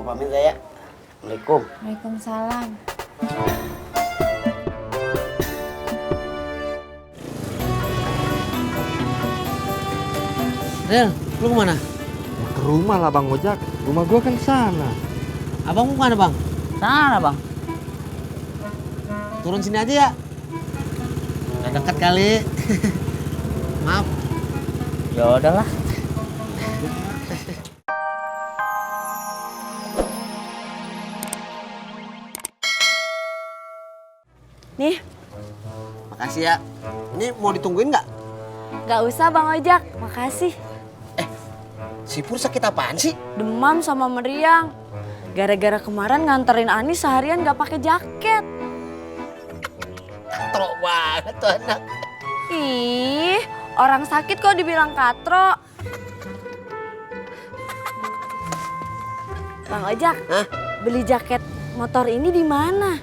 pamit saya. Assalamualaikum. Waalaikumsalam. Del, lu kemana? Ke rumah lah Bang Ojak. Rumah gua kan sana. Abang mau kemana, Bang? Sana bang. Turun sini aja ya. Udah dekat kali. Maaf. Ya udahlah. Nih, Makasih ya. Ini mau ditungguin nggak? gak usah Bang Ojak. Makasih. Si Pur sakit apaan sih? Demam sama meriang. Gara-gara kemarin nganterin Ani seharian gak pakai jaket. Trok banget tuh anak. Ih, orang sakit kok dibilang katro. Bang Ojak, Hah? beli jaket motor ini di mana?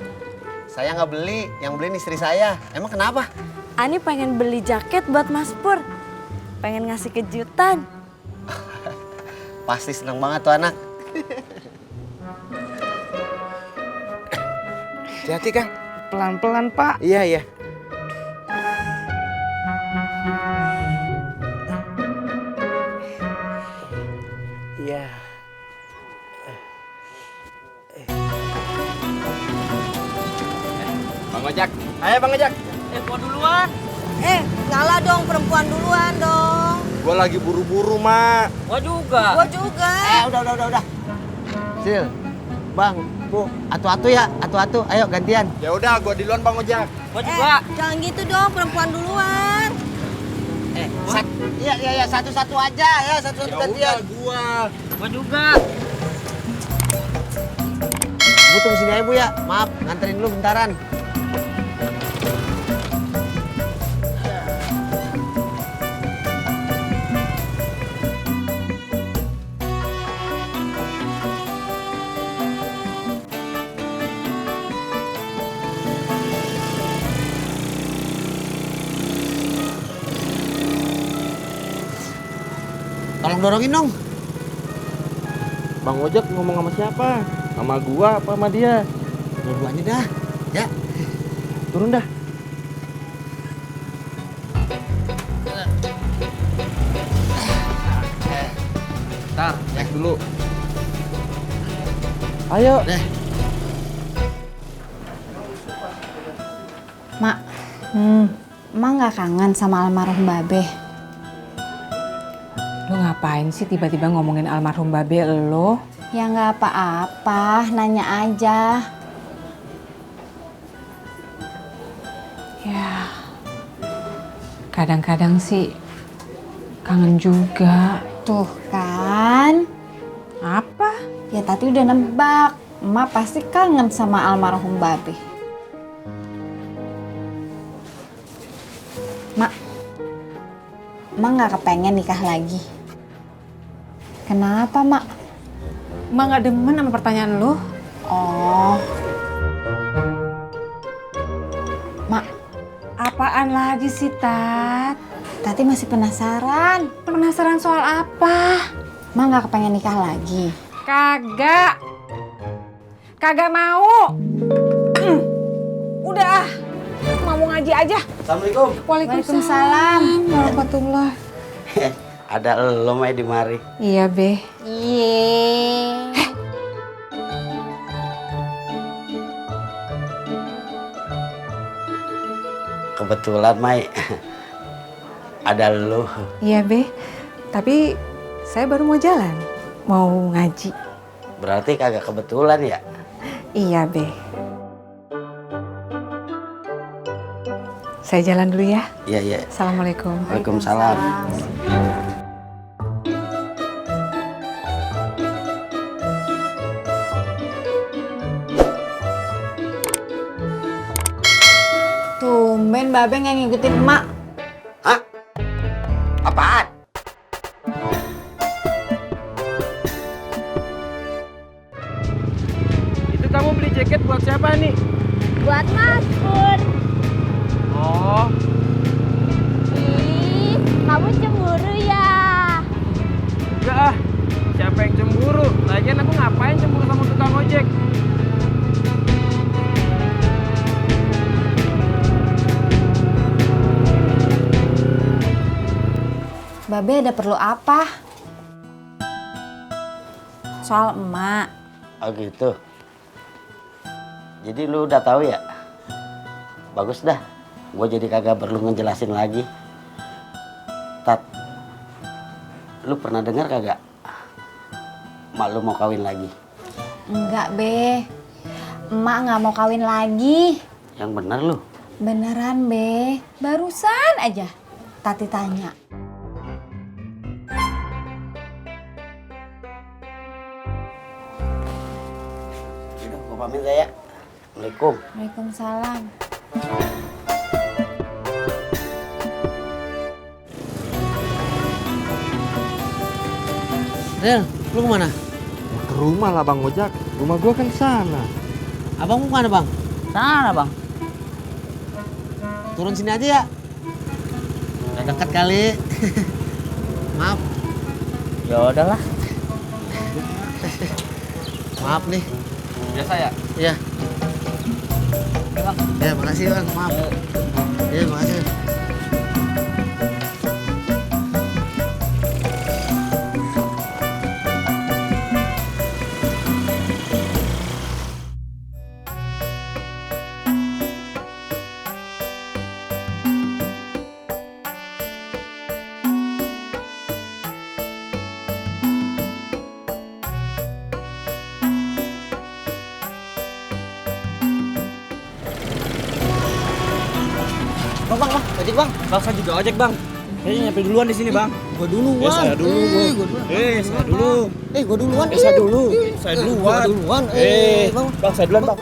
Saya nggak beli, yang beliin istri saya. Emang kenapa? Ani pengen beli jaket buat Mas Pur. Pengen ngasih kejutan. Pasti seneng banget tuh anak. Hati-hati Kang. Pelan-pelan Pak. Iya, iya. Iya. Bang Ojak. Ayo Bang Ojak. Gua duluan. Ngalah dong perempuan duluan dong. Gua lagi buru-buru, Mak. Gua juga. Gua juga. Udah. Sil, Bang, Bu, atu-atu ya, atu-atu. Ayo gantian. Ya udah, gua duluan Bang Ojak. Gua juga. Jangan gitu dong perempuan duluan. Iya, satu-satu aja ya, satu-satu Ya gantian. udah, gua. Gua juga. Bu tunggu sini aja Bu ya. Maaf, nganterin dulu bentaran. Tolong dorongin dong. Bang Ojak ngomong sama siapa? Sama gua apa sama dia? Dua-duanya dah. Ya. Turun dah. Ntar, Naik dulu. Ayo. deh. Mak, Mak gak kangen sama almarhum Babe? Lo ngapain sih tiba-tiba ngomongin almarhum Babe lo? Ya nggak apa-apa, nanya aja. Ya, kadang-kadang sih kangen juga. Tuh kan, Apa? ya Tati udah nebak. Emak pasti kangen sama almarhum Babe. Mak nggak kepengen nikah lagi. Kenapa, Mak? Emak gak demen sama pertanyaan lo? Oh, Mak, Apaan lagi sih, Tat? Tati masih penasaran. Penasaran soal apa? Mak nggak kepengen nikah lagi. Kagak. Kagak mau. Udah ah. Mau ngaji aja. Assalamualaikum. Waalaikumsalam. Warahmatullah. Ada lo Mai di mari. Iya, Be. Iya. Kebetulan Mai. Ada lo. Iya, Be. Tapi saya baru mau jalan. Mau ngaji. Berarti kagak kebetulan ya? Iya, Be. Saya jalan dulu ya. Iya. Assalamualaikum. Waalaikumsalam. Tumben Babe nggak ngikutin emak. Hah? Apaan? Itu kamu beli jaket buat siapa nih? Buat Mas Pur. Oh, Ih, kamu cemburu ya? enggak ah. Siapa yang cemburu? Lagian aku ngapain cemburu sama Babe ada perlu apa? Soal emak. Oh gitu. Jadi lu udah tahu ya? Bagus dah. Gue jadi kagak perlu ngejelasin lagi. Tat, lu pernah dengar kagak? Mak lu mau kawin lagi. Enggak, Be. Emak nggak mau kawin lagi. Yang bener lu? Beneran, Be. Barusan aja Tati tanya. Udah, gue pamit ya. Assalamualaikum. Waalaikumsalam. Del, lu kemana? Ya, ke rumah lah Bang Ojak. Rumah gua kan sana. Abang mau kemana, Bang? Sana bang. Turun sini aja ya. Udah dekat kali. Maaf. Ya udahlah. Maaf nih. Biasa ya? Iya. Ya, makasih Bang. Maaf. Iya, makasih. Bang, ojek Bang. Bang, saya juga ojek, Bang. Kayaknya nyampe duluan di sini, Bang. Gua duluan. Saya dulu, gua. Saya dulu. Gua duluan. Saya dulu. Saya Gua duluan. duluan. Bang. Bang, saya duluan, Bang.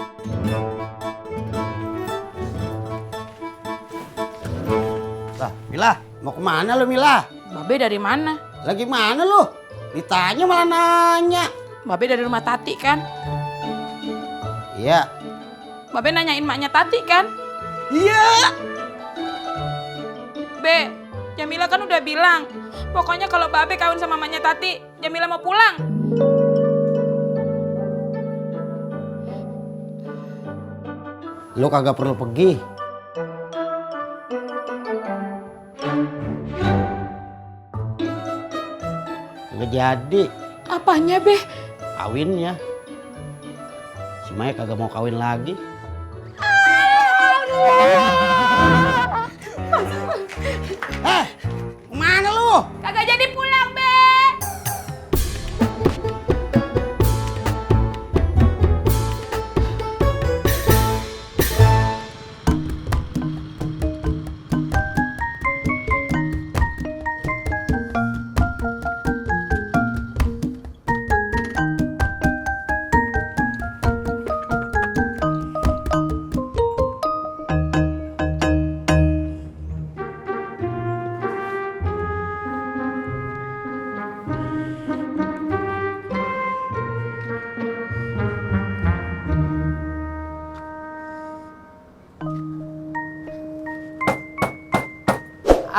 Lah, Mila, mau kemana lu Mila? Babe dari mana? Lagi mana lu? Ditanya malah nanya. Babe dari rumah Tati kan? Iya. Babe nanyain maknya Tati kan? Iya. Be, Jamila kan udah bilang, pokoknya kalau Babe kawin sama mamanya Tati, Jamila mau pulang. Lu kagak perlu pergi. Kagak jadi Apanya, Be? kawinnya. Si Maya kagak mau kawin lagi. Kemana lu? Kagak jadi pulang, Be.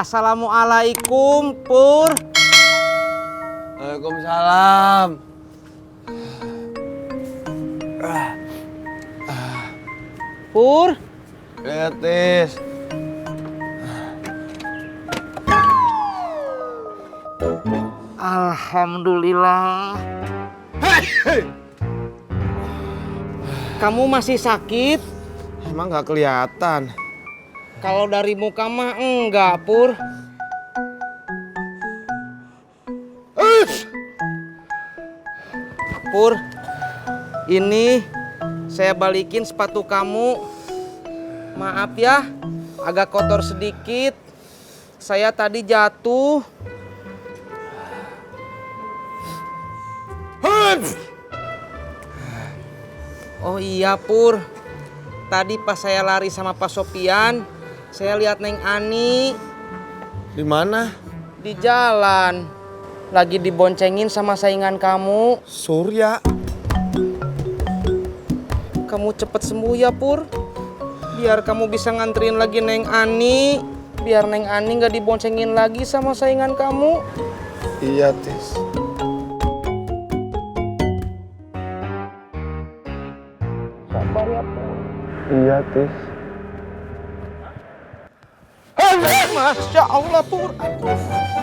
Assalamualaikum, Pur. Waalaikumsalam. Pur. Ya, Tis. Alhamdulillah. Kamu masih sakit? Emang nggak kelihatan. Kalau dari muka mah enggak, Pur. Pur, ini saya balikin sepatu kamu. Maaf ya, agak kotor sedikit. Saya tadi jatuh. Oh iya, Pur. Tadi pas saya lari sama Pak Sopian, saya lihat Neng Ani Di mana? di jalan. Lagi diboncengin sama saingan kamu. Surya. Kamu cepet sembuh ya, Pur. Biar kamu bisa nganterin lagi Neng Ani. Biar Neng Ani nggak diboncengin lagi sama saingan kamu. Iya, Tis. Sabar ya, Pur. Iya, Tis. Masya Allah, Pur. Aduh.